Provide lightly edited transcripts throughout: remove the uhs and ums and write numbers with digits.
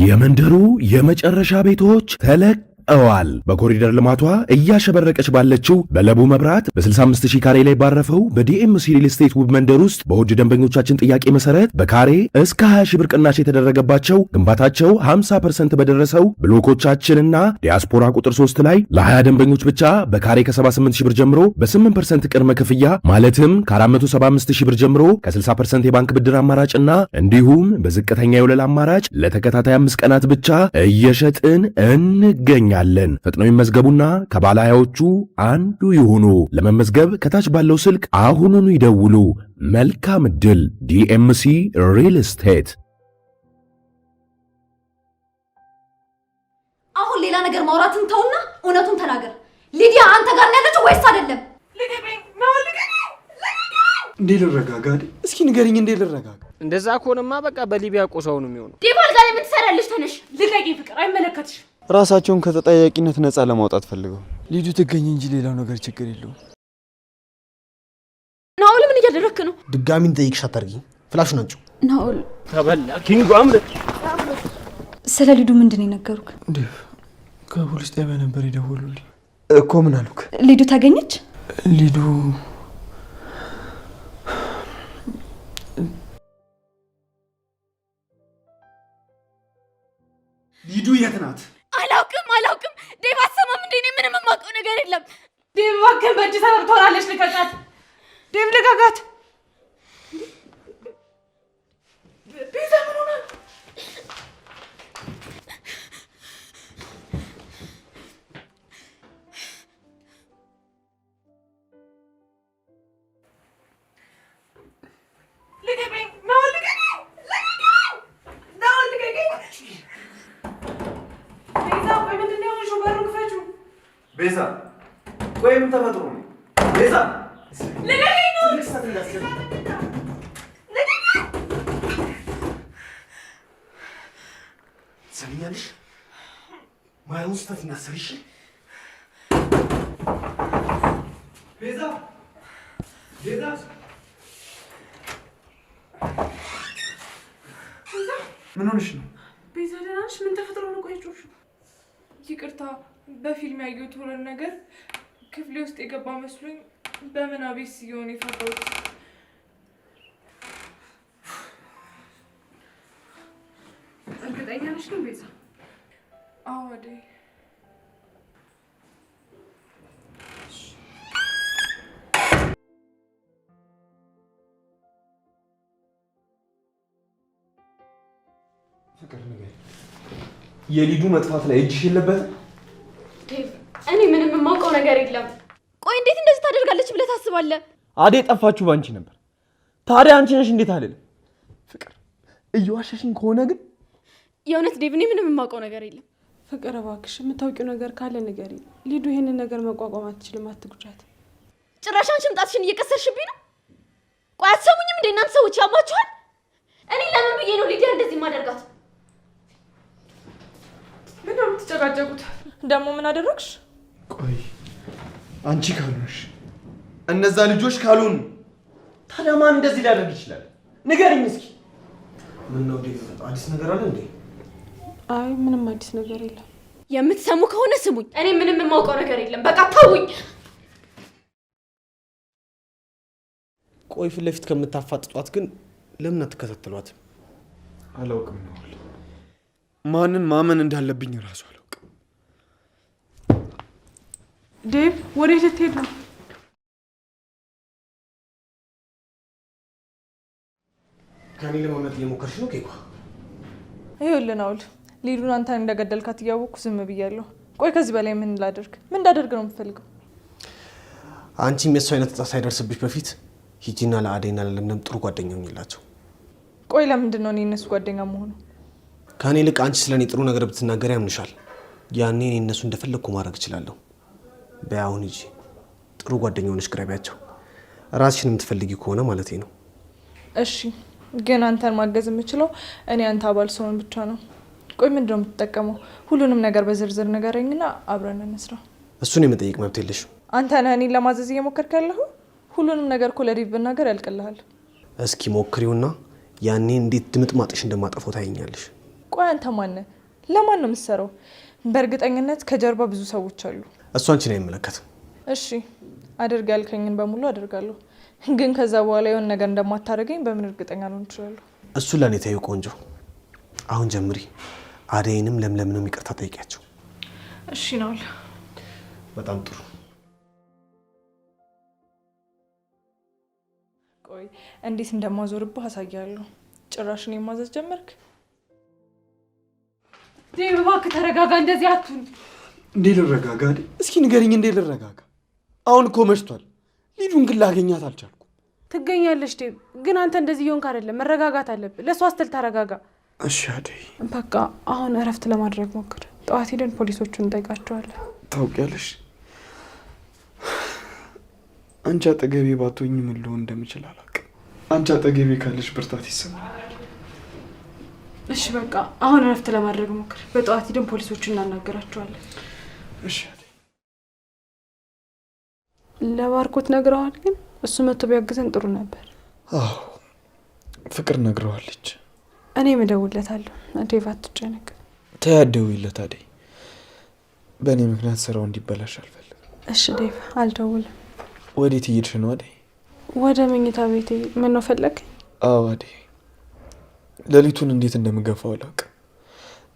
የመንደሩ የመጨረሻ ቤቶች ተለቀዋል። በኮሪደር ልማቷ እያሸበረቀች ባለችው በለቡ መብራት በ65 ሺህ ካሬ ላይ ባረፈው በዲኤምሲ ሪል ስቴት ውብ መንደር ውስጥ በውድ ደንበኞቻችን ጥያቄ መሰረት በካሬ እስከ 20 ሺህ ብር ቅናሽ የተደረገባቸው ግንባታቸው 50% በደረሰው ብሎኮቻችንና ዲያስፖራ ቁጥር 3 ላይ ለ20 ደንበኞች ብቻ በካሬ ከ78 ሺህ ብር ጀምሮ በ8% ቅድመ ክፍያ፣ ማለትም ከ475 ሺህ ብር ጀምሮ ከ60% የባንክ ብድር አማራጭና እንዲሁም በዝቅተኛ የወለል አማራጭ ለተከታታይ 5 ቀናት ብቻ እየሸጥን እንገኛለን። ፈጥነው ይመዝገቡና ከባለሃያዎቹ አንዱ ይሁኑ። ለመመዝገብ ከታች ባለው ስልክ አሁኑኑ ይደውሉ። መልካም ዕድል። ዲኤምሲ ሪል ስቴት። አሁን ሌላ ነገር ማውራትን ተውና እውነቱን ተናገር። ሊዲያ አንተ ጋር ነው ያለችው ወይስ አይደለም? እንዴት ልረጋጋ? እስኪ ንገሪኝ፣ እንዴት ልረጋጋ? እንደዛ ከሆነማ በቃ በሊቢያ ቆሳው ነው የሚሆነው። ዴቭ፣ አልጋ ላይ ምን ትሰሪያለሽ? ተነሽ። ልቀቂኝ ፍቅር፣ አይመለከትሽም። ራሳቸውን ከተጠያቂነት ነፃ ለማውጣት ፈልገው። ሊዱ ትገኝ እንጂ ሌላው ነገር ችግር የለውም። ናኦል፣ ምን እያደረክ ነው? ድጋሚ እንጠይቅሽ አታርጊኝ። ፍላሹን አምጪው። ናኦል። ተበላ ኪንጎ አምልጥ። ስለ ሊዱ ምንድን ነው የነገሩክ? ዴቭ፣ ከፖሊስ ጣቢያ ነበር የደወሉልኝ እኮ። ምን አሉክ? ሊዱ ታገኘች? ሊዱ ሊዱ የት ናት? አላውቅም፣ አላውቅም። ዴቭ፣ አትሰማም እንዴ? እኔ ምንም የማውቀው ነገር የለም። ዴቭ፣ እባክህን በእጅ ሰበብ ትሆናለች። ልቀቃት ዴቭ፣ ልቀቃት። ቤዛ፣ ምን ሆና? ልቀቀኝ! ናኦል፣ ልቀቀኝ! ልቀቀኝ! ናኦል፣ ልቀቀኝ! ቤዛ፣ ቆይ ምንድን ነው የሆንሽው? በሩን ክፈችው። ቤዛ፣ ቆይ ምን ተፈጥሮ ነው? ቤዛ። ልቀቀኝ ነው። ትልቅ ስህተት እንዳትሰሪ። ትሰሚኛለሽ? ማየውን ስህተት እንዳትሰሪ እሺ? ቤዛ፣ ቤዛ። ምን ሆነሽ ነው? ቤዛ፣ ደህና ነሽ? ምን ተፈጥሮ ነው? ቆይ ጮሽ። ይቅርታ፣ በፊልም ያየሁት horror ነገር ክፍሌ ውስጥ የገባ መስሎኝ በምናቤ ሲሆን የፈራሁት። እርግጠኛ ነሽ ግን ቤዛ? አዎ አደይ። ፍቅር፣ ንገሪኝ፣ የሊዱ መጥፋት ላይ እጅሽ የለበትም? ዴቭ፣ እኔ ምንም የማውቀው ነገር የለም። ቆይ እንዴት እንደዚህ ታደርጋለች ብለህ ታስባለህ? አዴ ጠፋችሁ ባንቺ ነበር። ታዲያ አንቺ ነሽ እንዴት አልልም። ፍቅር፣ እየዋሸሽኝ ከሆነ ግን የእውነት ዴቭ፣ እኔ ምንም የማውቀው ነገር የለም። ፍቅር፣ እባክሽ የምታውቂው ነገር ካለ ንገሪኝ። ሊዱ ይሄንን ነገር መቋቋም አትችልም፣ አትጉጃት። ጭራሽ አንቺም ጣትሽን እየቀሰርሽብኝ ነው። ቆይ አትሰሙኝም እንዴ እናንተ ሰዎች፣ ያማችኋል? እኔ ለምን ብዬ ነው ሊዲያ እንደዚህ ማደርጋት? ምንድን ነው የምትጨቃጨቁት? ደግሞ ምን አደረግሽ? ቆይ አንቺ ካልሆንሽ፣ እነዛ ልጆች ካልሆኑ ታዲያ ማን እንደዚህ ሊያደርግ ይችላል? ንገሪኝ እስኪ። ምን ነው ዴቭ፣ አዲስ ነገር አለ እንዴ? አይ፣ ምንም አዲስ ነገር የለም። የምትሰሙ ከሆነ ስሙኝ። እኔ ምንም የማውቀው ነገር የለም። በቃ ተውኝ። ቆይ ፊት ለፊት ከምታፋጥጧት ግን ለምን አትከታተሏትም? አላውቅም ነው፣ ማንን ማመን እንዳለብኝ እራሱ አላውቅም። ዴቭ፣ ወዴት ልትሄድ ነው? ከኔ ለማምለጥ እየሞከርሽ ነው ኬኳ? ይኸውልህ ናኦል፣ ሊዱን አንተን እንደገደልካት እያወቅኩ ዝም ብያለሁ። ቆይ ከዚህ በላይ ምን ላደርግ? ምን እንዳደርግ ነው የምትፈልገው? አንቺም የእሱ አይነት እጣ ሳይደርስብሽ በፊት ሂጂና ለአደይና ለለምለም ጥሩ ጓደኛ ሁኚላቸው። ቆይ ለምንድን ነው እኔ እነሱ ጓደኛ መሆኑ? ከእኔ ይልቅ አንቺ ስለ እኔ ጥሩ ነገር ብትናገር ያምንሻል። ያኔ እኔ እነሱ እንደፈለግኩ ማድረግ እችላለሁ። በይ አሁን ሂጂ፣ ጥሩ ጓደኛ ሆነሽ ቅረቢያቸው። ራስሽን የምትፈልጊ ከሆነ ማለት ነው። እሺ፣ ግን አንተን ማገዝ የምችለው እኔ አንተ አባል ስሆን ብቻ ነው። ቆይ ምንድን ነው የምትጠቀመው? ሁሉንም ነገር በዝርዝር ንገረኝና አብረን እንስራ። እሱን የመጠየቅ መብት የለሽም። አንተ ነህ እኔን ለማዘዝ እየሞከርክ ያለኸው። ሁሉንም ነገር እኮ ለዴቭ ብናገር ያልቅልሃል። እስኪ ሞክሪውና ያኔ እንዴት ድምጥማጥሽ እንደማጠፋው ታይኛለሽ። ቆይ አንተ ማነህ? ለማን ነው የምትሰራው? በእርግጠኝነት ከጀርባ ብዙ ሰዎች አሉ። እሱ አንቺን አይመለከትም። እሺ አድርግ ያልከኝን በሙሉ አደርጋለሁ። ግን ከዛ በኋላ የሆነ ነገር እንደማታደርገኝ በምን እርግጠኛ ልሆን እችላለሁ? እሱ ለእኔ ተይው ቆንጆ። አሁን ጀምሪ። አደይንም ለምለምንም ይቅርታ ጠይቂያቸው። እሺ ናውል። በጣም ጥሩ። ቆይ እንዴት እንደማዞርብህ አሳያለሁ። ጭራሽ እኔን ማዘዝ ጀመርክ? ዴቭ እባክህ ተረጋጋ። እንደዚህ አትሁን። እንዴት ልረጋጋ? እስኪ ንገሪኝ፣ እንዴት ልረጋጋ? አሁን እኮ መሽቷል። ሊዱን ግን ላገኛት አልቻልኩም። ትገኛለች ዴቭ፣ ግን አንተ እንደዚህ እየሆንክ አይደለም። መረጋጋት አለብህ። ለእሷ ስትል ተረጋጋ። እሺ አደይ። በቃ አሁን እረፍት ለማድረግ ሞክር። ጠዋት ሄደን ፖሊሶቹን እንጠይቃቸዋለን። ታውቂያለሽ፣ አንቺ አጠገቤ ባትሆኚ ምን ልሆን እንደምችል አላውቅም። አንቺ አጠገቤ ካለሽ ብርታት ይሰማኛል። እሺ በቃ አሁን እረፍት ለማድረግ ሞክር። በጠዋት ሄደን ፖሊሶቹን እናናገራቸዋለን። እሺ አደይ። ለባርኮት ነግረዋል? ግን እሱ መጥቶ ቢያግዘን ጥሩ ነበር። አዎ ፍቅር ነግረዋለች። እኔም እደውልለታለሁ። ዴቭ አትጨነቅ። ተይ አትደውይለት አደይ። በእኔ ምክንያት ስራው እንዲበላሽ አልፈልግም። እሺ ዴቭ አልደውልም። ወዴት እየሄድሽ ነው አደይ? ወደ መኝታ ቤቴ። ምን ነው ፈለግ? አዎ አደይ፣ ሌሊቱን እንዴት እንደምገፋው አላውቅም።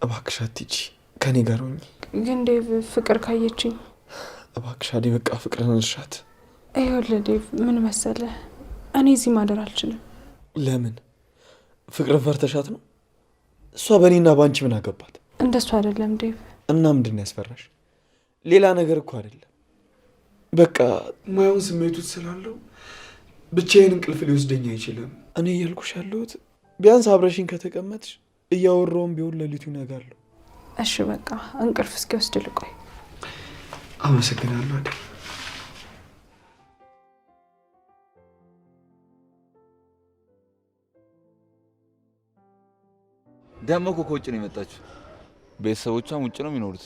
እባክሽ አትሂጂ፣ ከኔ ጋር ሁኚ። ግን ዴቭ ፍቅር ካየችኝ። እባክሽ አደይ፣ በቃ ፍቅርን እርሻት። ይኸውልህ ዴቭ፣ ምን መሰለህ፣ እኔ እዚህ ማደር አልችልም። ለምን? ፍቅርን ፈርተሻት ነው? እሷ በእኔና በአንቺ ምን አገባት? እንደሱ አይደለም ዴቭ። እና ምንድን ነው ያስፈራሽ? ሌላ ነገር እኮ አይደለም። በቃ ማየውን ስሜቱ ስላለው ብቻዬን እንቅልፍ ሊወስደኝ አይችልም። እኔ እያልኩሽ ያለሁት ቢያንስ አብረሽኝ ከተቀመጥሽ እያወራሁም ቢሆን ሌሊቱ ይነጋለሁ። እሺ በቃ እንቅልፍ እስኪወስድ ልቆይ። አመሰግናለሁ አደይ። ደግሞ እኮ ከውጭ ነው የመጣችው። ቤተሰቦቿም ውጭ ነው የሚኖሩት።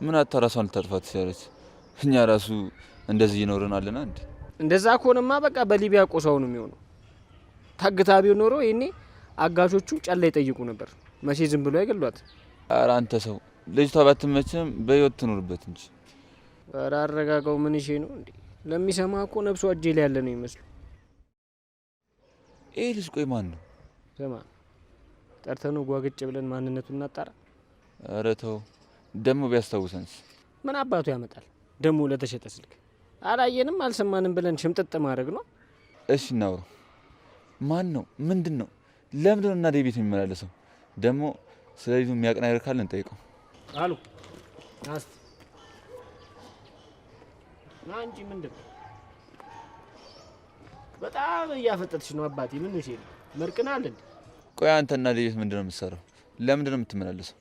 ምን አታ ራሷን ልታጥፋ ትችላለች። እኛ ራሱ እንደዚህ ይኖረናልና እንዴ? እንደዛ ከሆነማ በቃ በሊቢያ ቆሳው ነው የሚሆነው። ታግታ ቢሆን ኖሮ ይሄኔ አጋቾቹ ጨላ ይጠይቁ ነበር። መቼ ዝም ብሎ አይገሏት። ኧረ አንተ ሰው ልጅቷ ባትመችም በህይወት ትኖርበት እንጂ። ኧረ አረጋጋው። ምን ይሼ ነው እንዴ? ለሚሰማ እኮ ነፍሷ እጄ ላይ ያለ ነው ይመስሉ። ይሄ ልጅ ቆይ ማን ነው? ስማ ጠርተነው ጓግጭ ብለን ማንነቱን እናጣራ። ኧረ ተው ደግሞ ቢያስታውሰንስ? ምን አባቱ ያመጣል ደግሞ ለተሸጠ ስልክ። አላየንም አልሰማንም ብለን ሽምጥጥ ማድረግ ነው። እሺ እናውራው። ማን ነው? ምንድን ነው? ለምንድን ነው እናዴ ቤት የሚመላለሰው? ደግሞ ስለ ልጁ የሚያውቅ ነገር ካለ እንጠይቀው። አሉ ናስቲ ና እንጂ። ምንድን ነው በጣም እያፈጠጥሽ ነው አባቴ። ምን እሺ መርቅናል እንዴ? ቆይ አንተ እናዴ ቤት ምንድን ነው የምትሰራው? ለምንድን ነው የምትመላለሰው?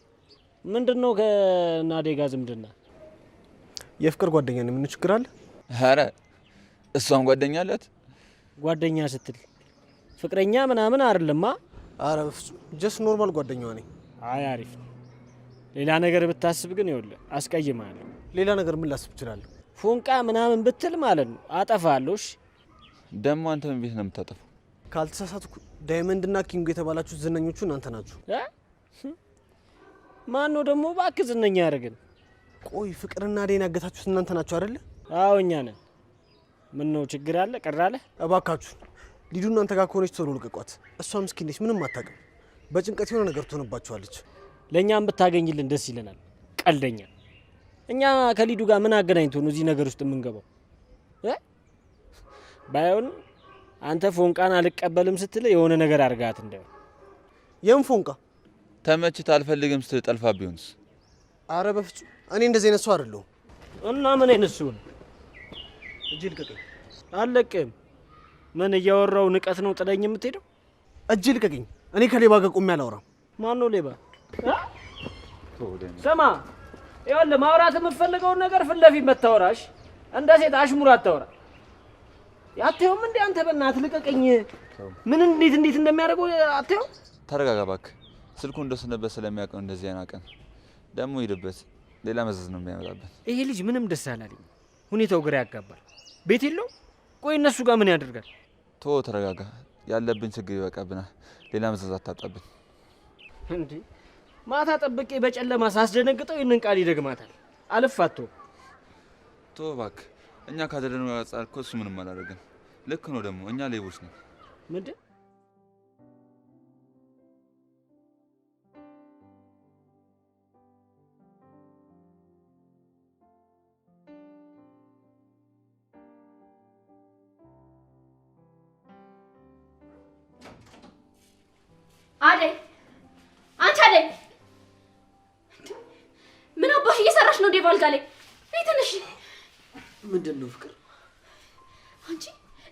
ምንድን ነው ከናዴ ጋር ዝምድና? የፍቅር ጓደኛ ነው። ምን ችግር አለ? ኧረ እሷም ጓደኛ አላት። ጓደኛ ስትል ፍቅረኛ ምናምን አይደለማ? አረ በፍጹም just normal ጓደኛዋ ነኝ። አይ አሪፍ ነው። ሌላ ነገር ብታስብ ግን ይኸውልህ አስቀይምሃለሁ። ሌላ ነገር ምን ላስብ እችላለሁ? ፎንቃ ምናምን ብትል ማለት ነው አጠፋለሁ። እሺ ደግሞ አንተ ምን ቤት ነው የምታጠፋው? ካልተሳሳትኩ ዳይመንድ እና ኪንጎ የተባላችሁ ዝነኞቹ እናንተ ናችሁ። ማን ነው ደግሞ እባክህ ዝነኛ ያደርግን? ቆይ ፍቅርና አደይን ያገታችሁት እናንተ ናችሁ አይደለ? አዎ እኛ ነን። ምን ነው ችግር አለ? ቅር አለ? እባካችሁ ሊዱ እናንተ ጋር ከሆነች ቶሎ ልቀቋት። እሷ ምስኪን ነች፣ ምንም አታውቅም። በጭንቀት የሆነ ነገር ትሆንባችኋለች። ለእኛም ብታገኝልን ደስ ይለናል። ቀልደኛ። እኛ ከሊዱ ጋር ምን አገናኝቶ ነው እዚህ ነገር ውስጥ የምንገባው? ባይሆን አንተ ፎንቃን አልቀበልም ስትል የሆነ ነገር አድርጋት እንዳይሆን። የምን ፎንቃ? ተመችተህ አልፈልግም ስትል ጠልፋ ቢሆንስ? አረ በፍጹም እኔ እንደዚህ አይነት ሰው አይደለሁም። እና ምን አይነት ሰው ነው? እጅ ልቀቀኝ። አልለቅም። ምን እያወራው ንቀት ነው ጥለኝ የምትሄደው? እጅ ልቀቀኝ። እኔ ከሌባ ጋር ቆሜ አላወራም። ማን ነው ሌባ? ስማ ይኸውልህ፣ ማውራት የምትፈልገውን ነገር ፊት ለፊት መታወራሽ፣ እንደ ሴት አሽሙር አታወራ። አታየውም እንዴ አንተ? በእናትህ ልቀቀኝ። ምን እንዴት እንዴት እንደሚያደርገው አታየውም? ተረጋጋ እባክህ። ስልኩ እንደወሰደበት ስለሚያውቅ ነው እንደዚህ አይናቀን። ደግሞ ሂድበት፣ ሌላ መዘዝ ነው የሚያመጣበት። ይሄ ልጅ ምንም ደስ አላለኝ። ሁኔታው ግራ ያጋባል። ቤት የለውም። ቆይ እነሱ ጋር ምን ያደርጋል? ቶ ተረጋጋ። ያለብን ችግር ይበቃብናል። ሌላ መዘዝ አታጣብን። እንዴ ማታ ጠብቄ በጨለማ ሳስደነግጠው ይህንን ቃል ይደግማታል። አልፋቶ ተው እባክህ። እኛ ካደረግነው አንጻር እኮ እሱ ምንም አላደረገም። ልክ ነው ደግሞ እኛ ሌቦች ነን። ምንድን? አደይ፣ አንቺ አደይ፣ ምን አባሽ እየሰራሽ ነው? ዴቭ አልጋ ላይ ነይ፣ ተነሽ። ምንድን ነው ፍቅር? አንቺ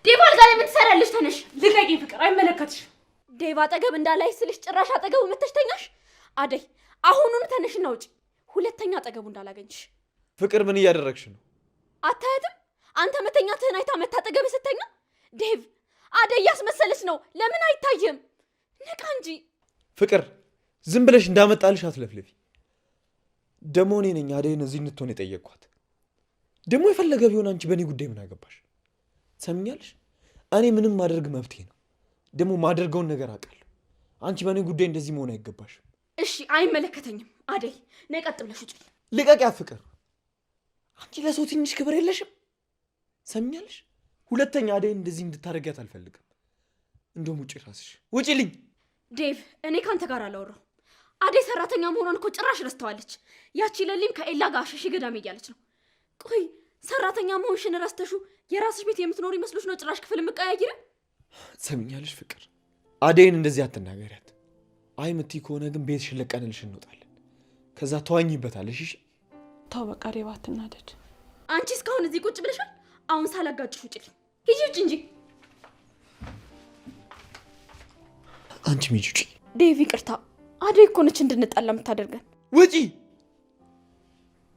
ዴቭ አልጋ ላይ ምን ትሰሪያለሽ? ተነሽ። ልቀቂኝ ፍቅር፣ አይመለከትሽም። ዴቭ አጠገብ እንዳላይ ስልሽ ጭራሽ አጠገቡ መተሽ ተኛሽ። አደይ አሁኑኑ ተነሽና ውጪ፣ ሁለተኛ አጠገቡ እንዳላገኝሽ። ፍቅር ምን እያደረግሽ ነው? አታያትም? አንተ መተኛትህን አይታ መታ አጠገብህ ስተኛ። ዴቭ አደይ እያስመሰለች ነው። ለምን አይታይም? ንቃ እንጂ። ፍቅር ዝም ብለሽ እንዳመጣልሽ አትለፍልፊ። ደግሞ እኔ ነኝ አደይን እዚህ እንድትሆን የጠየቅኳት። ደግሞ የፈለገ ቢሆን አንቺ በእኔ ጉዳይ ምን አገባሽ? ትሰሚኛለሽ? እኔ ምንም ማድረግ መብቴ ነው። ደግሞ ማደርገውን ነገር አውቃለሁ። አንቺ በእኔ ጉዳይ እንደዚህ መሆን አይገባሽም። እሺ አይመለከተኝም። አደይ ነይ፣ ቀጥ ብለሽ ውጪ። ልቀቂያት ፍቅር። አንቺ ለሰው ትንሽ ክብር የለሽም። ሰሚኛለሽ? ሁለተኛ አደይን እንደዚህ እንድታደርጊያት አልፈልግም። እንደውም ውጪ፣ ራስሽ ውጪልኝ። ዴቭ እኔ ካንተ ጋር አላወራሁም። አደይ ሰራተኛ መሆኗን እኮ ጭራሽ ረስተዋለች። ያቺ ለሊም ከኤላ ጋር አሸሺ ገዳሜ እያለች ነው። ቆይ ሰራተኛ መሆንሽን ረስተሹ የራስሽ ቤት የምትኖር ይመስሎሽ ነው ጭራሽ ክፍል የምቀያይር? ትሰሚኛለሽ ፍቅር፣ አደይን እንደዚህ አትናገሪያት። አይ ምትይ ከሆነ ግን ቤትሽን ለቀንልሽ እንወጣለን። ከዛ ተዋኝበታለሽ። እሺ ተው በቃ ዴቭ አትናደድ። አንቺ እስካሁን እዚህ ቁጭ ብለሻል። አሁን ሳላጋጭሽ ውጪልኝ። ሂጂ ውጪ እንጂ። አንቺም ሂጂ ውጪ። ዴቭ ይቅርታ፣ አደይ እኮ ነች እንድንጣላ የምታደርገን። ውጪ፣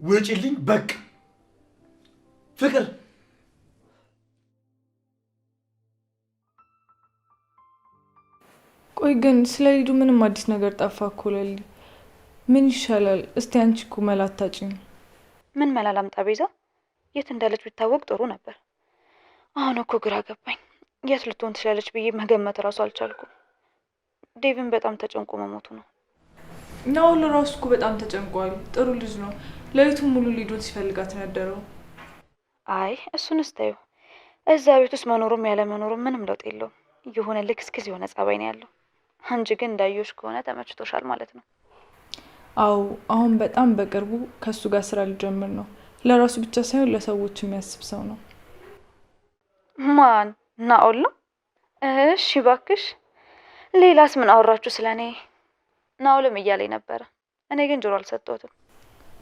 ውጪልኝ በቃ ፍቅር። ቆይ ግን ስለ ሊዱ ምንም አዲስ ነገር ጠፋ እኮ ለሊ። ምን ይሻላል? እስቲ አንቺ እኮ መላ አታጭኝ። ምን መላ ላምጣ ቤዛ? የት እንዳለች ቢታወቅ ጥሩ ነበር። አሁን እኮ ግራ ገባኝ። የት ልትሆን ትችላለች ብዬ መገመት እራሱ አልቻልኩም። ዴቭን በጣም ተጨንቆ መሞቱ ነው። ናኦል ራሱ እኮ በጣም ተጨንቋል። ጥሩ ልጅ ነው። ሌሊቱን ሙሉ ሊዱን ሲፈልጋት ነው ያደረው። አይ እሱንስ ተይው። እዛ ቤት ውስጥ መኖሩም ያለ መኖሩም ምንም ለውጥ የለውም። የሆነ ልክስክስ የሆነ ጸባይ ነው ያለው። አንቺ ግን እንዳየሽ ከሆነ ተመችቶሻል ማለት ነው። አዎ አሁን በጣም በቅርቡ ከእሱ ጋር ስራ ሊጀምር ነው። ለራሱ ብቻ ሳይሆን ለሰዎች የሚያስብ ሰው ነው። ማን? ናኦል ነው? እሺ እባክሽ። ሌላስ ምን አወራችሁ ስለ እኔ? ናኦልም እያለኝ ነበረ። እኔ ግን ጆሮ አልሰጠሁትም።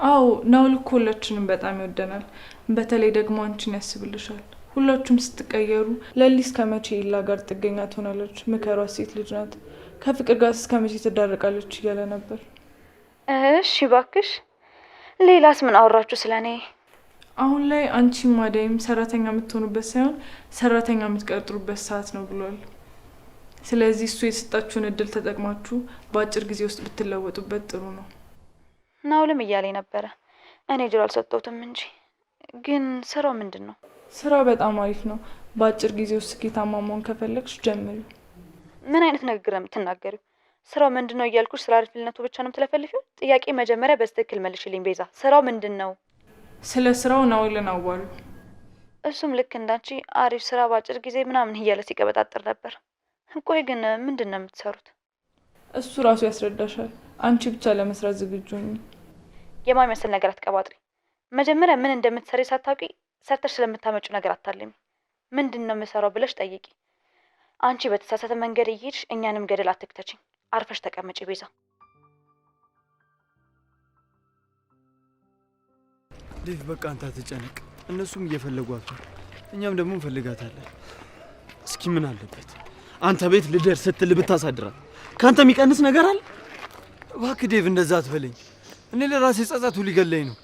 አዎ ናኦል እኮ ሁላችንም በጣም ይወደናል። በተለይ ደግሞ አንቺን ያስብልሻል። ሁላችሁም ስትቀየሩ ለሊ እስከ መቼ ኤላ ጋር ጥገኛ ትሆናለች? ምከሯት፣ ሴት ልጅ ናት። ከፍቅር ጋር እስከ መቼ ትዳረቃለች እያለ ነበር። እሺ እባክሽ። ሌላስ ምን አወራችሁ ስለ እኔ? አሁን ላይ አንቺም አደይም ሰራተኛ የምትሆኑበት ሳይሆን ሰራተኛ የምትቀጥሩበት ሰዓት ነው ብሏል። ስለዚህ እሱ የሰጣችሁን እድል ተጠቅማችሁ በአጭር ጊዜ ውስጥ ብትለወጡበት ጥሩ ነው። ናኦልም እያለኝ ነበረ። እኔ ጆሮ አልሰጠሁትም እንጂ። ግን ስራው ምንድን ነው? ስራው በጣም አሪፍ ነው። በአጭር ጊዜ ውስጥ ስኬታማ መሆን ከፈለግሽ ጀምሪው። ምን አይነት ንግግር ነው የምትናገሪው? ስራው ምንድን ነው እያልኩሽ ስለ አሪፍነቱ ብቻ ነው የምትለፈልፊው? ጥያቄ መጀመሪያ በትክክል መልሽልኝ ቤዛ። ስራው ምንድን ነው? ስለ ስራው ናኦልን አዋሪው። እሱም ልክ እንዳንቺ አሪፍ ስራ በአጭር ጊዜ ምናምን እያለ ሲቀበጣጥር ነበር። ቆይ ግን ምንድን ነው የምትሰሩት? እሱ ራሱ ያስረዳሻል። አንቺ ብቻ ለመስራት ዝግጁ ሁኚ። የማይመስል ነገር አትቀባጥሪ። መጀመሪያ ምን እንደምትሰሪ ሳታውቂ ሰርተሽ ስለምታመጪው ነገር አታልሚ። ምንድን ነው የምሰራው ብለሽ ጠይቂ። አንቺ በተሳሳተ መንገድ እየሄድሽ እኛንም ገደል አትክተችኝ። አርፈሽ ተቀመጪ ቤዛ። ዴቭ በቃ አንተ አትጨነቅ። እነሱም እየፈለጓት ነው፣ እኛም ደግሞ እንፈልጋታለን። እስኪ ምን አለበት አንተ ቤት ልደር ስትል ብታሳድራት፣ ከአንተ የሚቀንስ ነገር አለ? እባክህ ዴቭ እንደዛ አትበለኝ። እኔ ለራሴ ጸጸቱ ሊገለኝ ነው።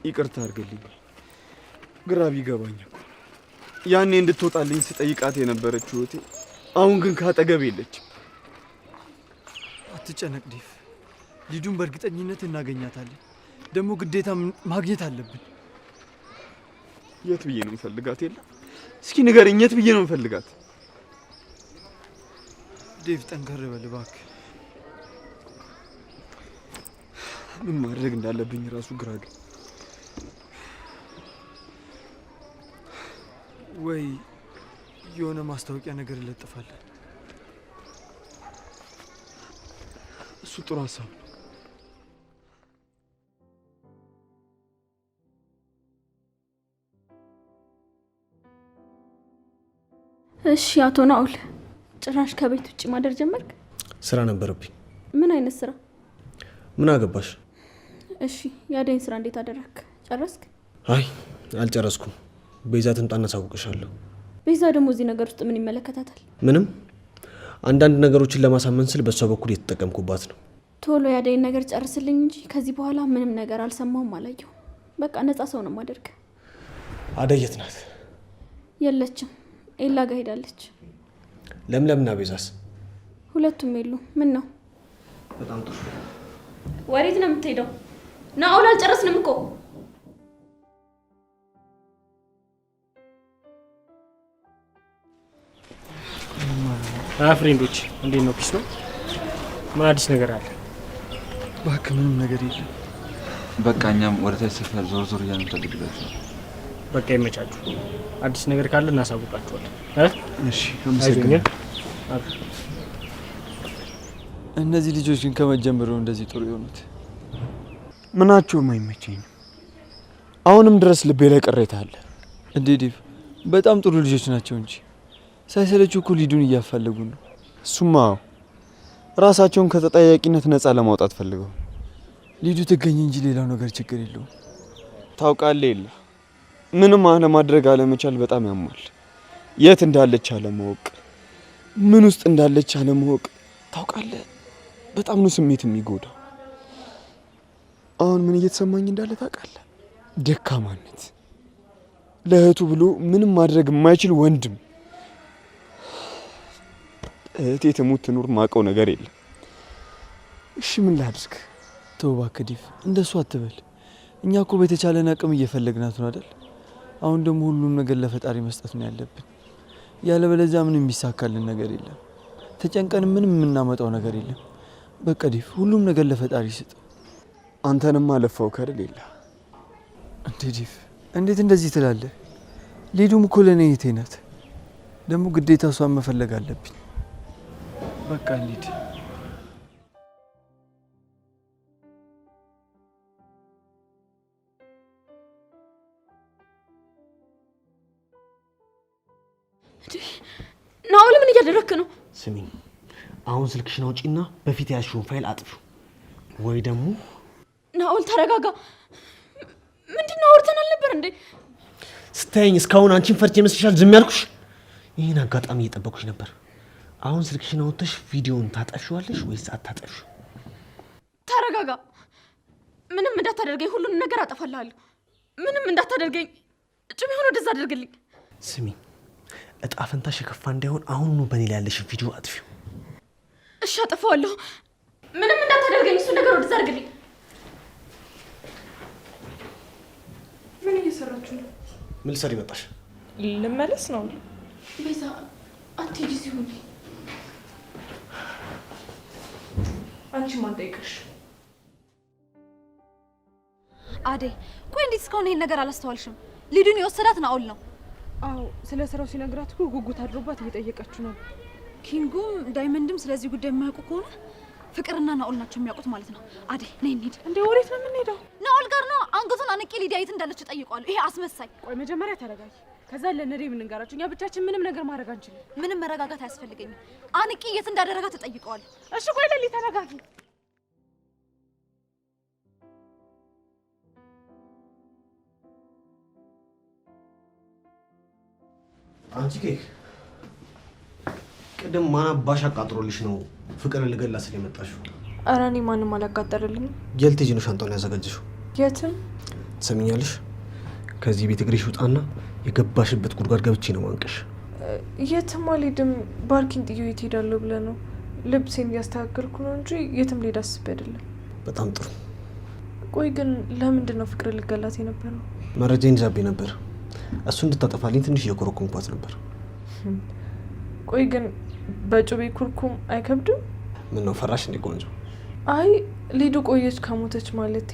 ይቅርታ አድርግልኝ፣ ግራ ቢገባኝ እኮ ያኔ እንድትወጣልኝ ስጠይቃት የነበረችው እህቴ አሁን ግን ካጠገብ የለችም። አትጨነቅ ዴቭ፣ ሊዱን በእርግጠኝነት እናገኛታለን። ደግሞ ግዴታ ማግኘት አለብን። የት ብዬ ነው የምፈልጋት? የለም እስኪ ንገረኝ፣ የት ብዬ ነው የምፈልጋት? ዴቭ ጠንከር በል እባክህ። ምን ማድረግ እንዳለብኝ ራሱ ግራ ወይ የሆነ ማስታወቂያ ነገር እለጥፋለን። እሱ ጥሩ ሀሳብ ነው። እሺ አቶ ናኦል፣ ጭራሽ ከቤት ውጭ ማደር ጀመርክ? ስራ ነበረብኝ። ምን አይነት ስራ? ምን አገባሽ? እሺ የአደይን ስራ እንዴት አደረክ? ጨረስክ? አይ አልጨረስኩም። ቤዛ ትምጣና አሳውቅሻለሁ። ቤዛ ደግሞ እዚህ ነገር ውስጥ ምን ይመለከታታል? ምንም። አንዳንድ ነገሮችን ለማሳመን ስል በእሷ በኩል የተጠቀምኩባት ነው። ቶሎ የአደይን ነገር ጨርስልኝ እንጂ ከዚህ በኋላ ምንም ነገር አልሰማሁም፣ አላየሁም። በቃ ነፃ ሰው ነው የማደርግ። አደይ የት ናት? የለችም፣ ኤላ ጋር ሄዳለች። ለምለምና ቤዛስ? ሁለቱም የሉ። ምን ነው? በጣም ጥሩ። ወዴት ነው የምትሄደው? ናኦል አልጨረስንም እኮ። Friend ኦች እንዴት ነው? Peace ነው? ምን አዲስ ነገር አለ? እባክህ ምንም ነገር የለም። በቃ እኛም ወደ ታች ሰፈር ዞር ዞር እያልን እንፈልግላችሁ። በቃ ይመቻችሁ። አዲስ ነገር ካለ እናሳውቃችኋለን። እሺ፣ አመሰግናለሁ። እነዚህ ልጆች ግን ከመጀመሩ እንደዚህ ጥሩ የሆኑት ምናቸውም አይመቸኝም። አሁንም ድረስ ልቤ ላይ ቅሬታ አለ። እንዴ ዴቭ፣ በጣም ጥሩ ልጆች ናቸው እንጂ ሳይሰለቹ እኮ ሊዱን እያፋለጉ ነው። እሱማ ራሳቸውን ከተጠያቂነት ነፃ ለማውጣት ፈልገው። ሊዱ ትገኝ እንጂ ሌላው ነገር ችግር የለውም። ታውቃለህ የለ ምንም አለማድረግ አለመቻል በጣም ያማል። የት እንዳለች አለማወቅ፣ ምን ውስጥ እንዳለች አለማወቅ። ታውቃለህ በጣም ነው ስሜት የሚጎዳው። አሁን ምን እየተሰማኝ እንዳለ ታውቃለህ? ደካማነት፣ ለእህቱ ብሎ ምንም ማድረግ የማይችል ወንድም። እህቴ ትሙት ትኑር ማውቀው ነገር የለም። እሺ ምን ላድርግ? ተው እባክህ ዴቭ፣ እንደሱ አትበል። እኛ እኮ በተቻለን አቅም እየፈለግናት ነው አይደል? አሁን ደግሞ ሁሉም ነገር ለፈጣሪ መስጠት ነው ያለብን። ያለበለዚያ ምንም የሚሳካልን ነገር የለም። ተጨንቀን ምንም የምናመጣው ነገር የለም። በቃ ዴቭ፣ ሁሉም ነገር ለፈጣሪ ስጥ። አንተንም አለፋው ከደል የለ እንዴ ዴቭ፣ እንዴት እንደዚህ ትላለህ? ሊዱም እኮ ለእኔ እህቴ ናት። ደግሞ ግዴታ እሷን መፈለግ አለብኝ። በቃ እንሂድ። ናኦል ምን እያደረክ ነው? ስሚኝ፣ አሁን ስልክሽን አውጪና በፊት ያልሽውን ፋይል አጥፊው፣ ወይ ደግሞ ናኦል ተረጋጋ። ምንድን ነው አውርተን አልነበር እንዴ? ስታየኝ እስካሁን አንቺን ፈርቼ ይመስልሻል ዝም ያልኩሽ? ይህን አጋጣሚ እየጠበኩሽ ነበር። አሁን ስልክሽን አውጥተሽ ቪዲዮውን ታጠፊዋለሽ ወይስ አታጠፊው? ተረጋጋ። ምንም እንዳታደርገኝ፣ ሁሉንም ነገር አጠፋልሃለሁ። ምንም እንዳታደርገኝ፣ ጩቤውን ወደዛ አድርግልኝ። ስሚኝ፣ እጣ ፈንታሽ የከፋ እንዳይሆን አሁኑኑ በእኔ ላይ ያለሽን ቪዲዮ አጥፊው። እሺ አጠፋዋለሁ። ምንም እንዳታደርገኝ፣ እሱን ነገር ወደዛ አድርግልኝ። ምን እየሰራችሁ ነው? ምን ልትሰሪ መጣሽ? ልመለስ ነው። ቤዛ አትሂጂ፣ እዚህ ሁኚ። አንቺ ማን ጠይቅሽ? አደይ ቆይ፣ እንዴት እስካሁን ይሄን ነገር አላስተዋልሽም? ሊዱን የወሰዳት ናኦል ነው። አዎ፣ ስለ ስራው ሲነግራት እኮ ጉጉት አድሮባት እየጠየቀችው ነው። ኪንጉም ዳይመንድም ስለዚህ ጉዳይ የማያውቁ ከሆነ ፍቅርና ናኦል ናቸው የሚያውቁት ማለት ነው። አደይ ነይ እንሂድ። እንዴ ወዴት ነው የምንሄደው? ናኦል ጋር ነው። አንገቱን አንቄ ሊዲያ የት እንዳለች እጠይቀዋለሁ። ይሄ አስመሳይ። ቆይ መጀመሪያ ተረጋጊ፣ ከዛ ለነዴ እንንገራቸው። እኛ ብቻችን ምንም ነገር ማድረግ አንችልም። ምንም መረጋጋት አያስፈልገኝም። አንቄ የት እንዳደረጋት እጠይቀዋለሁ። እሺ ቆይ ለሊ ተረጋጊ። አንቺ ኬክ፣ ቅድም ማን አባሽ አቃጥሮልሽ ነው ፍቅርን ልገላ ስል የመጣሽው? ኧረ እኔ ማንም አላቃጠረልኝም። የት ልትሄጂ ነው ሻንጣውን ያዘጋጀሽው? የትም። ትሰሚኛለሽ? ከዚህ ቤት እግርሽ ውጣና የገባሽበት ጉድጓድ ገብቼ ነው ማንቀሽ። የትም አልሄድም። ባርኪን ጥዬው የት ሄዳለሁ ብለህ ነው? ልብሴን እያስተካከልኩ ነው እንጂ የትም ልሄድ አስቤ አይደለም። በጣም ጥሩ። ቆይ ግን ለምንድን ነው ፍቅር ልገላት የነበረው? መረጃዬን ይዛብኝ ነበር። እሱ እንድታጠፋልኝ ትንሽ እየኮረኮምኳት ነበር። ቆይ ግን በጩቤ ኩርኩም አይከብድም? ምን ነው ፈራሽ እንዴ ቆንጆ? አይ ሊዱ ቆየች ከሞተች ማለት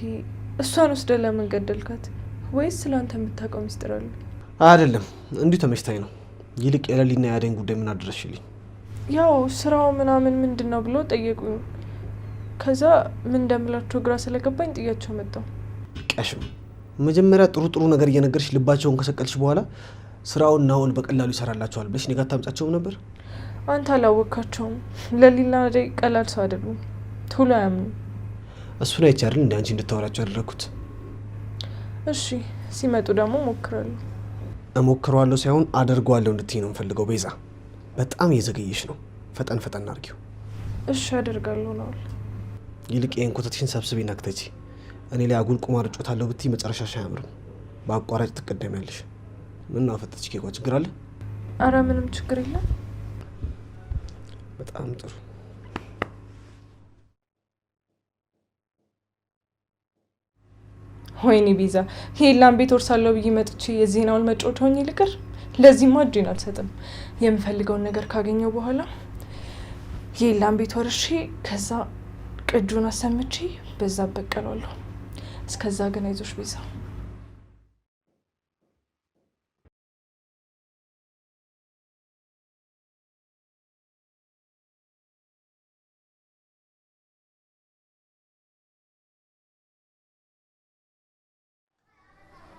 እሷን ወስደህ ለምን ገደልካት? ወይስ ስለአንተ የምታውቀው ሚስጥር አለ? አይደለም፣ እንዲሁ ተመችታኝ ነው። ይልቅ የለሊና የአደይን ጉዳይ ምን አደረስሽልኝ? ያው ስራው ምናምን ምንድን ነው ብሎ ጠየቁኝ። ከዛ ምን እንደምላቸው ግራ ስለገባኝ ጥያቸው መጣሁ። ቀሽም መጀመሪያ ጥሩ ጥሩ ነገር እየነገርሽ ልባቸውን ከሰቀልሽ በኋላ ስራውን ናኦል በቀላሉ ይሰራላቸዋል ብለሽ እኔ ጋር ታምጫቸውም ነበር። አንተ አላወካቸውም። ለሊና አደይ ቀላል ሰው አይደሉም፣ ቶሎ አያምኑም። እሱን አይቼ አይደል እንደ አንቺ እንድታወራቸው ያደረግኩት። እሺ ሲመጡ ደግሞ እሞክራለሁ። እሞክረዋለሁ ሳይሆን አደርገዋለሁ እንድትይ ነው የምፈልገው። ቤዛ በጣም እየዘገየሽ ነው። ፈጠን ፈጠን አድርጊው። እሺ አደርጋለሁ ናኦል። ይልቅ ይህን ኮተትሽን ሰብስቤና ክተቺ። እኔ ላይ አጉል ቁማር እጮታለሁ ብትይ መጨረሻሽ አያምርም። በአቋራጭ ትቀደሚያለሽ። ምን ነው አፈጠች? ኬኳ ችግር አለ? አረ ምንም ችግር የለም። በጣም ጥሩ። ወይኔ ቤዛ፣ የኤላን ቤት ወርሳለሁ ብዬ መጥቼ የዚህን አውል መጫወቻ ሆኜ ልቅር? ለዚህማ እጄን አልሰጥም። የምፈልገውን ነገር ካገኘው በኋላ የኤላን ቤት ወርሼ ከዛ ቅጁን አሰምቼ በዛ እበቀለዋለሁ። እስከዛ ግን አይዞሽ ቤዛ።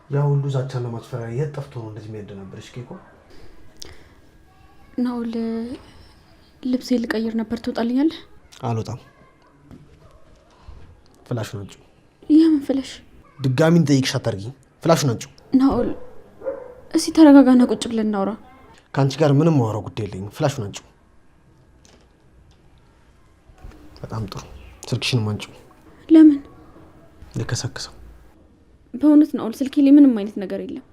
ያ ሁሉ ዛቻና ማስፈራሪያ የት ጠፍቶ ነው እንደዚህ የሚያደናብርሽ? ኬኳ ናኦል፣ ልብሴ ልቀይር ነበር፣ ትወጣልኛለህ? አልወጣም። flash ኡን አምጪው። የምን flash? ድጋሚ እንጠይቅሽ አታርጊኝ። flash ኡን አምጪው። ናኦል፣ እስኪ ተረጋጋና ቁጭ ብለን እናውራ። ከአንቺ ጋር ምንም ማወራው ጉዳይ የለኝም። flash ኡን አምጪው። በጣም ጥሩ። ስልክሽንም አምጪው። ለምን? ልከሰክሰው። በእውነት ናኦል፣ ስልኬ ላይ ምንም አይነት ነገር የለም።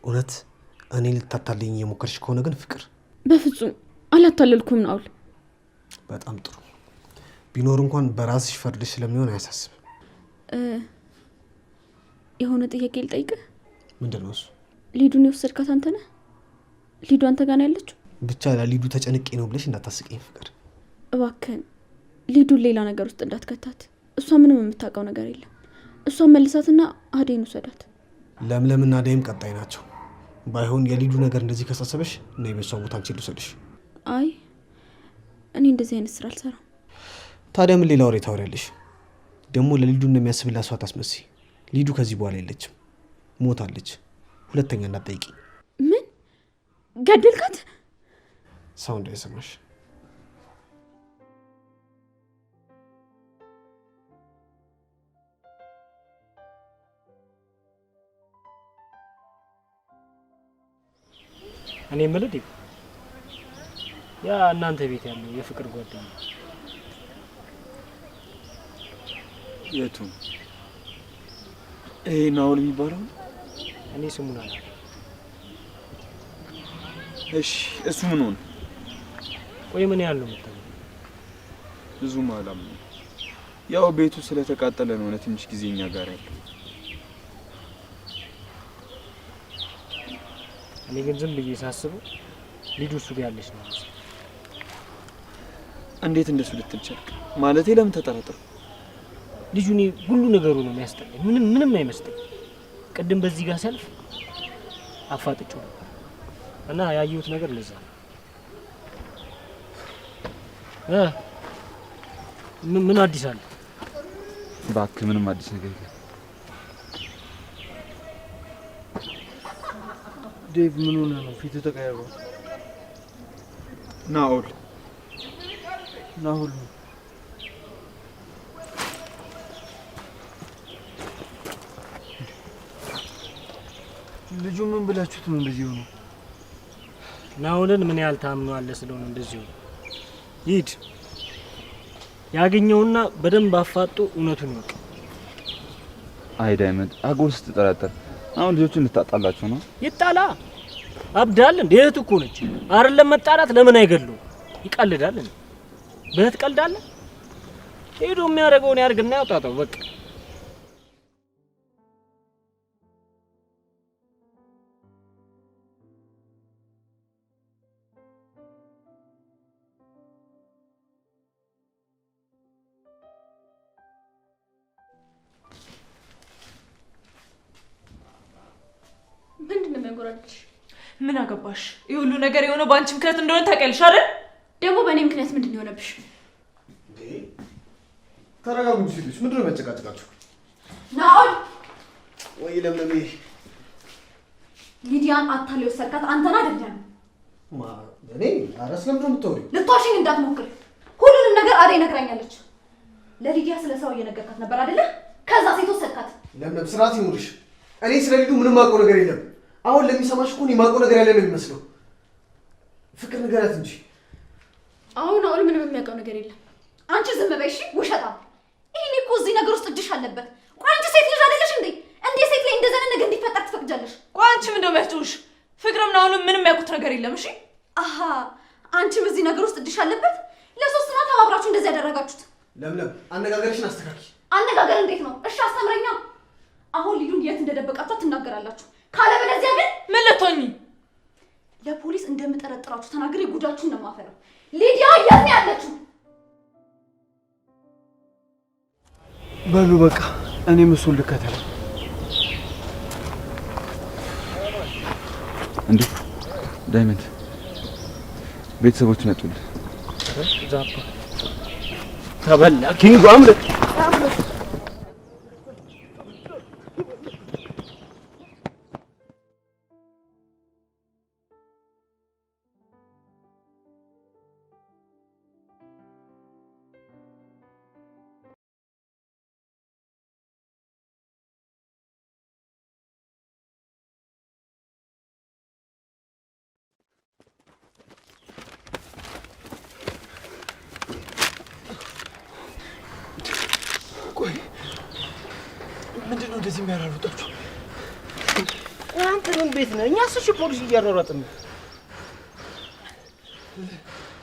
እውነት እኔ ልታታልኝ እየሞከርሽ ከሆነ ግን ፍቅር፣ በፍጹም አላታለልኩም ናኦል። በጣም ጥሩ። ቢኖር እንኳን በራስሽ ፈርድሽ ስለሚሆን አያሳስብም። የሆነ ጥያቄ ልጠይቅህ። ምንድን ነው እሱ? ሊዱን የወሰድካት አንተ ነህ? ሊዱ አንተ ጋር ነው ያለችው? ብቻ ለሊዱ ተጨንቄ ነው ብለሽ እንዳታስቀኝ ፍቅር። እባክህን ሊዱን ሌላ ነገር ውስጥ እንዳትከታት። እሷ ምንም የምታውቀው ነገር የለም። እሷን መልሳትና አደይን ውሰዳት። ለምለምና አደይም ቀጣይ ናቸው። ባይሆን የሊዱ ነገር እንደዚህ ከሳሰበሽ እና የበሷ ቦታ አንቺ ልውሰድሽ። አይ እኔ እንደዚህ አይነት ስራ አልሰራም። ታዲያ ምን ሌላ ወሬ ታወሪያለሽ? ደግሞ ለሊዱ እንደሚያስብላት ሰው አታስመስይ። ሊዱ ከዚህ በኋላ የለችም፣ ሞታለች። ሁለተኛ እንዳትጠይቂ። ምን ገደልካት? ሰው እንዳይሰማሽ። እኔ የምልህ ዴቭ፣ ያ እናንተ ቤት ያለው የፍቅር ጓደኛ የቱ? ይሄ ናኦል የሚባለው? እኔ ስሙን አላውቅም። እሺ እሱ ምን ሆነ? ቆይ ምን ያህል ነው የምታምነው? ብዙም አላምነውም። ያው ቤቱ ስለተቃጠለ ነው ለትንሽ ጊዜ እኛ ጋር ያለው። እኔ ግን ዝም ብዬ ሳስበው ሊዱ እሱ ጋር ያለች ነው የሚመስለኝ። እንዴት እንደሱ ልትል ቻልክ? ማለቴ ለምን ተጠራጠርኩ? ልጁ እኔ ሁሉ ነገሩ ነው የሚያስጠላኝ። ምንም ምንም አይመስለኝ። ቅድም በዚህ ጋር ሰልፍ አፋጥጬው ነበር እና ያየሁት ነገር ለዛ ነው። ምን አዲስ አለ? እባክህ ምንም አዲስ ነገር የለም። ዴቭ ምን ሆነህ ነው? ፊትህ ተቀያይሯል። ናኦል ናኦል ልጁ ምን ብላችሁት ነው እንደዚህ ሆኖ? ናኦልን ምን ያህል ታምነዋለህ ስለሆነ እንደዚህ ሆኖ። ይሂድ ያገኘውና በደንብ አፋጦ እውነቱን ይወቅ። አይ ዳይመንድ፣ አጎል ስትጠራጠር አሁን ልጆቹን ልታጣላቸው ነው? ይጣላ አብዳል እንዴ? እህት እኮ ነች። አይደለም መጣላት ለምን አይገድሉ? ይቀልዳል እንዴ? በእህት ቀልዳለ? ሄዶ የሚያደርገውን ያርግና ያውጣጣው በቃ። የሚያንጎራድድሽ? ምን አገባሽ? ይህ ሁሉ ነገር የሆነው በአንቺ ምክንያት እንደሆነ ታውቂያለሽ አይደል? ደግሞ በእኔ ምክንያት ምንድን ነው የሆነብሽ? ተረጋጉ እንጂ ሴቶች፣ ምንድን ነው የሚያጨቃጭቃችሁ? ናኦል ወይ ለምለም፣ ሊዲያን አታለው የወሰድካት አንተን አይደለም? እኔ? ኧረ ስለምንድን ነው የምታወሪው? ልትዋሸኝ እንዳትሞክር። ሁሉንም ነገር አደይ ነግራኛለች። ለሊዲያ ስለ ሰው እየነገርካት ነበር አይደለ? ከዛ ሴት ወሰድካት። ለምለም ስርዓት ይኑርሽ። እኔ ስለ ሊዱ ምንም የማውቀው ነገር የለም። አሁን ለሚሰማሽ እኮ እኔ የማውቀው ነገር ያለ ነው የሚመስለው። ፍቅር ንገሪያት እንጂ። አሁን ናኦል ምንም የሚያውቀው ነገር የለም። አንቺ ዝም በይ እሺ፣ ውሸታም። ይሄኔ እኮ እዚህ ነገር ውስጥ እጅሽ አለበት። ቆይ አንቺ ሴት ልጅ አይደለሽ እንዴ? እንዴ ሴት ላይ እንደዚህ አይነት ነገር እንዲፈጠር ትፈቅጃለሽ? ቆይ አንቺ ምን እንደሚያስጨውሽ? ፍቅርም ናኦልም ምንም የሚያውቁት ነገር የለም። እሺ አሃ፣ አንቺም እዚህ ነገር ውስጥ እጅሽ አለበት። ለሶስት ነው ተባብራችሁ እንደዚህ ያደረጋችሁት። ለምለም አነጋገርሽን አስተካኪ። አነጋገር እንዴት ነው? እሺ አስተምረኛ። አሁን ሊዱን የት እንደደበቃችሁ ትናገራላችሁ። ካለበለዚያ ግን ምን ልትሆኚ? ለፖሊስ እንደምጠረጥራችሁ ተናግሬ ጉዳችሁን ነው የማፈለው። ሊዲያ የት ነው ያለችው? በሉ በቃ እኔም እሱን ልከተል። እንዴ ዳይመንድ፣ ቤተሰቦች መጡልህ። ተበላ ኪንጎ አምልጥ። ቆይ ምንድን ነው እንደዚህ የሚያራሩጣችሁ? ቆይ አንተ ምን ቤት ነህ? እኛስ እሺ ፖሊስ እያሯሯጥን ነው።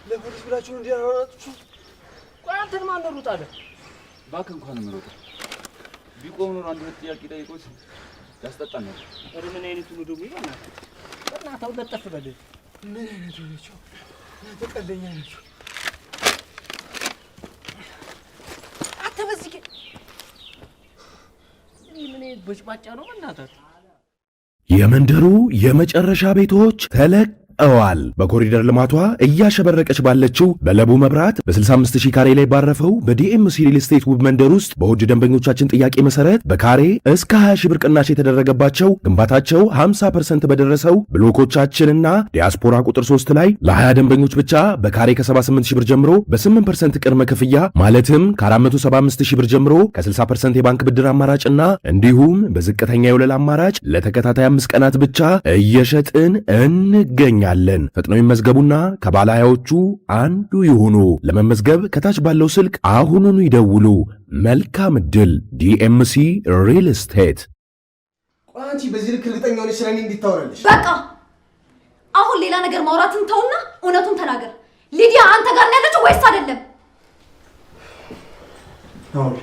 ለፖሊስ ብላችሁ ነው እንዲያራሩጣችሁ? ቆይ አንተን ማን ነው ሩጥ አለ? እባክህ እንኳን የምሮጠው ቢቆም ኖሮ አንድ ሁለት ጥያቄ ጠይቆት ያስጠጣን ነበር። ኧረ ምን አይነቱ ነው ደግሞ? በእናትህ በእናትህ አሁን ለጠፍ በል። ምን አይነቱ ናቸው? እናንተ ቀልደኛ ናችሁ። አንተ በዚህ እኔ ምን አይነት በጭባጫ ነው በእናትህ። የመንደሩ የመጨረሻ ቤቶች ተለቀዋል። በኮሪደር ልማቷ እያሸበረቀች ባለችው በለቡ መብራት በ65 ሺህ ካሬ ላይ ባረፈው በዲኤምሲ ሪል ስቴት ውብ መንደር ውስጥ በውድ ደንበኞቻችን ጥያቄ መሰረት በካሬ እስከ 20 ሺህ ብር ቅናሽ የተደረገባቸው ግንባታቸው 50% በደረሰው ብሎኮቻችንና ዲያስፖራ ቁጥር 3 ላይ ለ20 ደንበኞች ብቻ በካሬ ከ78 ሺህ ብር ጀምሮ በ8% ቅድመ ክፍያ ማለትም ከ475 ሺህ ብር ጀምሮ ከ60% የባንክ ብድር አማራጭና እንዲሁም በዝቅተኛ የወለል አማራጭ ለተከታታይ 5 ቀናት ብቻ እየሸጥን እንገኛለን። ፈጥነው ይመዝገቡና ከባለ ሃያዎቹ አንዱ ይሁኑ። ለመመዝገብ ከታች ባለው ስልክ አሁኑኑ ይደውሉ። መልካም ዕድል። ዲኤምሲ ሪል ስቴት። ቆይ አንቺ በዚህ ልክ እርግጠኛ ሆነሽ ስለኔ እንዴት ታወራለሽ? በቃ አሁን ሌላ ነገር ማውራትን ተውና እውነቱን ተናገር። ሊዲያ አንተ ጋር ነው ያለችው ወይስ አይደለም? ናኦል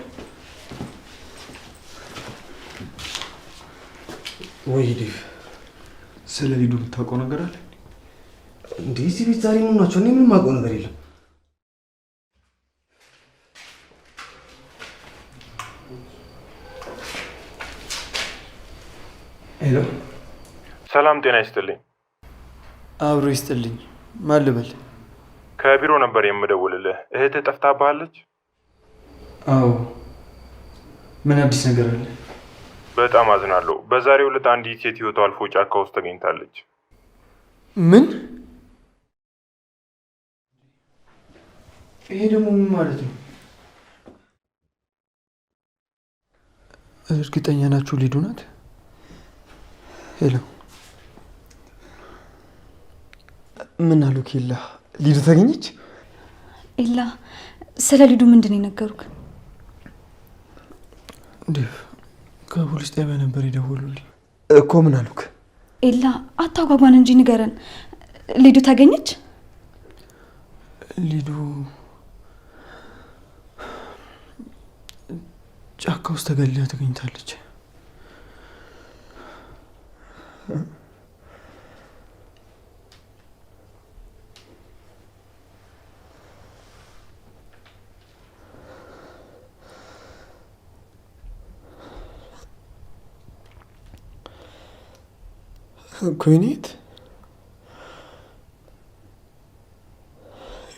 ወይ ዴቭ፣ ስለ ሊዱ የምታውቀው ነገር አለ? እንዴ እዚህ ቤት ዛሬ ምን ናቸው? እኔ ምንም የማውቀው ነገር የለም። Hello፣ ሰላም ጤና ይስጥልኝ። አብሮ ይስጥልኝ። ማን ልበል? ከቢሮ ነበር የምደውልልህ። እህትህ ጠፍታብሃለች? አዎ። ምን አዲስ ነገር አለ? በጣም አዝናለሁ። በዛሬው ዕለት አንዲት ሴት ህይወቷ አልፎ ጫካ ውስጥ ተገኝታለች። ምን? ይሄ ደግሞ ምን ማለት ነው? እርግጠኛ ናችሁ ሊዱ ናት? Hello፣ ምን አሉ ኬላ? ሊዱ ተገኘች? ኤላ፣ ስለ ሊዱ ምንድን ነው የነገሩክ? ዴቭ፣ ከፖሊስ ጣቢያ ነበር የደወሉልኝ እኮ። ምን አሉክ? ኤላ፣ አታጓጓን እንጂ ንገረን። ሊዱ ተገኘች? ሊዱ ጫካ ውስጥ ተገድላ ተገኝታለች። ኮይኔት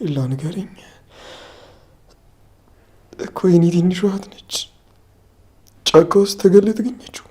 ኤላ ንገረኝ እኮ የኔ ትንሿ እህት ነች ጫካ ውስጥ ተገላ የተገኘችው።